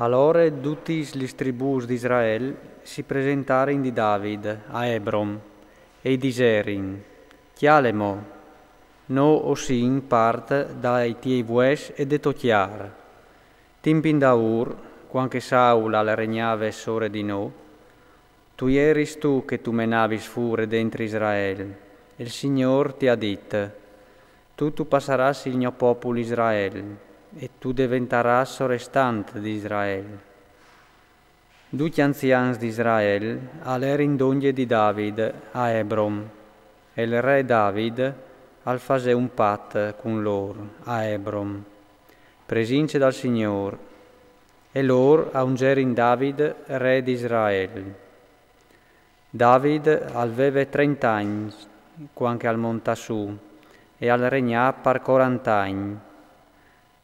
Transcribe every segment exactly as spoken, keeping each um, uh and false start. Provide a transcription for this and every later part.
Alore dutis lis tribùs di Israel si presentarin di David a Ebron e i diserin: Cjale mo, no o sin part dai tiei vues e de to cjar. Timp indaùr, cuant che Saul al regnave sore di no, tu jeris tu che tu menavis fure dentri Israel, e il Signôr ti à dit: Tu tu passarâs il gno popul Israel, e tu deventarâs sorestant di Israel. Ducj i anzians di Israel a lerin dongje di David a Ebron, e il re David al fasè un pat cun lôr a Ebron, presince dal Signôr, e lôr a ungerin David re di Israel. David al veve trente agns cuant che al montà sù, e al regnà par corante agns.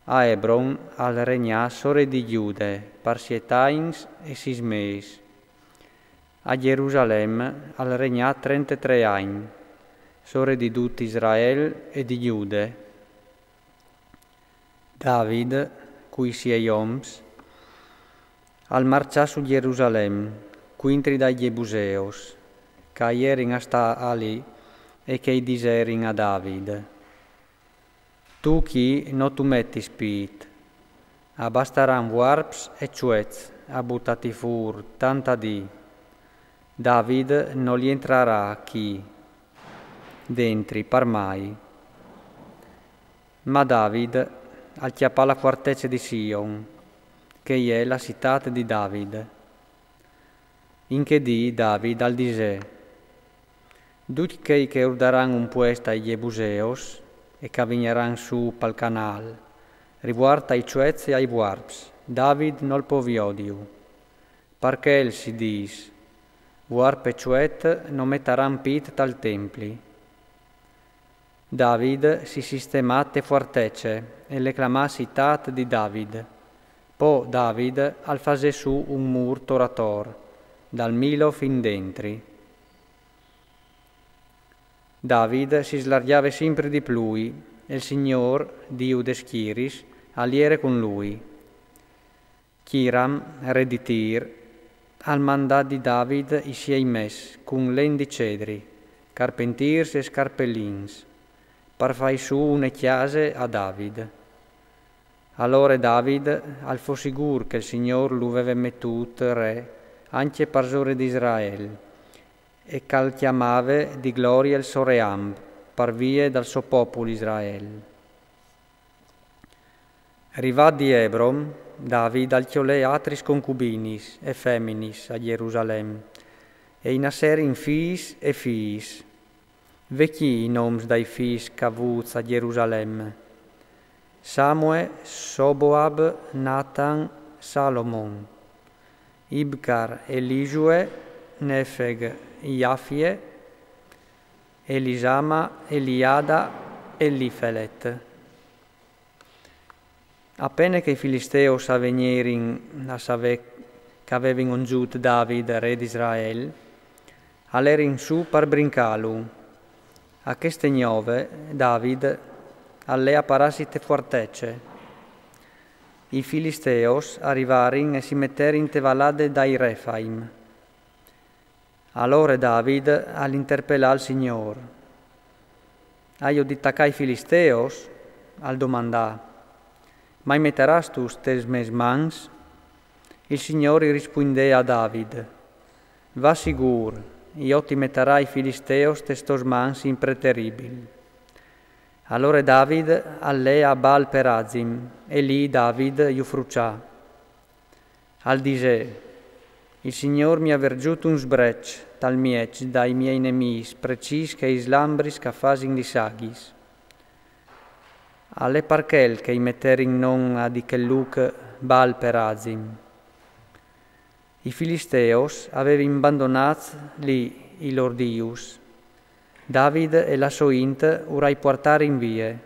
A Ebron al regnà sore di Jude par siet agns e sis mês. A Gjerusalem al regnà trentetrê agns, sore di dut Israel e di Jude. David, cui siei oms, al marçà su Gjerusalem, cuintri dai Jebuseos, che a jerin a stâ alì e che i diserin a David: Tu chi no tu metis pît, a bastaran vuarps e çuets a butâti fûr tant a dì. David nol jentrarà chi dentri par mai. Ma David al cjapà la fuartece di Sion, che e je la citât di David. In chê dì David al disè: Ducj chei che urdaran un puest ai Jebuseos e che a vignaran sù pal canâl, rivuart ai çuets e ai vuarps, David nol po viodiu. Par chel si dîs: Vuarp e çuet no metaran pît tal templi. David si sistemà te fuartece e le clamà citât di David. Po David al fasè sù un mûr tor ator, dal Milo fin dentri. David si slargjave simpri di plui, e il Signôr, Diu des schiriis, al jere cun lui. Chiram, re di Tir, al mandà di David i siei mes cun len di cedri, carpentîrs e scarpelins, par fâi sù une cjase a David. Alore David al fo sigûr che il Signôr lu veve metût re ancje parsore di Israel, e che al clamave di glorie il so ream par vie dal so popul Israel. Rivât di Ebron, David al cjolè altris concubinis e feminis a Gjerusalem, e i nasserin fîs e fiis. Ve chi i noms dai fîs che a à vûts a Gjerusalem: Samue, Soboab, Natan, Salomon, Ibcar, Elisue, Nefeg, Jafie, Elisama, Eliada, Elifelet. A pene che i filisteos a vegnerin a savê che a vevin ongjût David, re di Israel, a lerin sù par brincâlu. A cheste gnove David al lè a parâsi te fuartece. I filisteos a rivarin e si meterin te valade dai Refaim. Alore David al interpelà il Signôr. Aio di tacâ i filisteos? Al domandà. Ma i metarâstu tes mês mans? Il Signôr i rispuindè a David: Va sigûr, jo ti metarai i filisteos tes tôs mans in preteribil. Alore David al lè a Baal Perazim, e li David ju fruçà. Al disè: Il Signôr mi à vergjût un sbreç tal mieç dai miei nemîs, precîs che i slambris che a fasin lis aghis. Al è par chel che i meterin non a di chel lûc Baal Perazim. I filisteos a vevin bandonât li i lôr dius. David e la sô int u rai puartarin vie.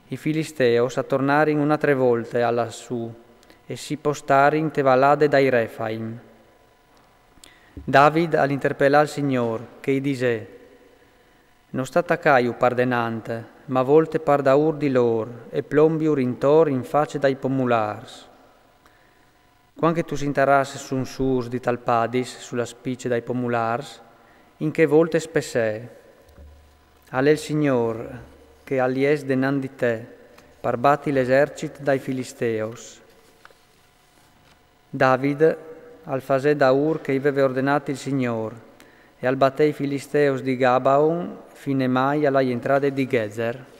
I filisteos a tornarin une altre volte a lâ sù e si postarin te valade dai Refaim. David al interpelà il Signôr, che i disè: No sta tacâju par denant, ma volte par daûr di lôr e plombiur intor in face dai pomulârs. Cuant che tu sintaràs suns ûrs di tal Padis, su la spice dai pomulârs, in chê volte spessè: Al è il Signôr che al jes denant di te, par bati l'esercit dai Filisteus. David al fasè daûr che i veve ordenât il Signôr, e al batè i Filisteus di Gabaon fin mai a la jentrade di Gezer.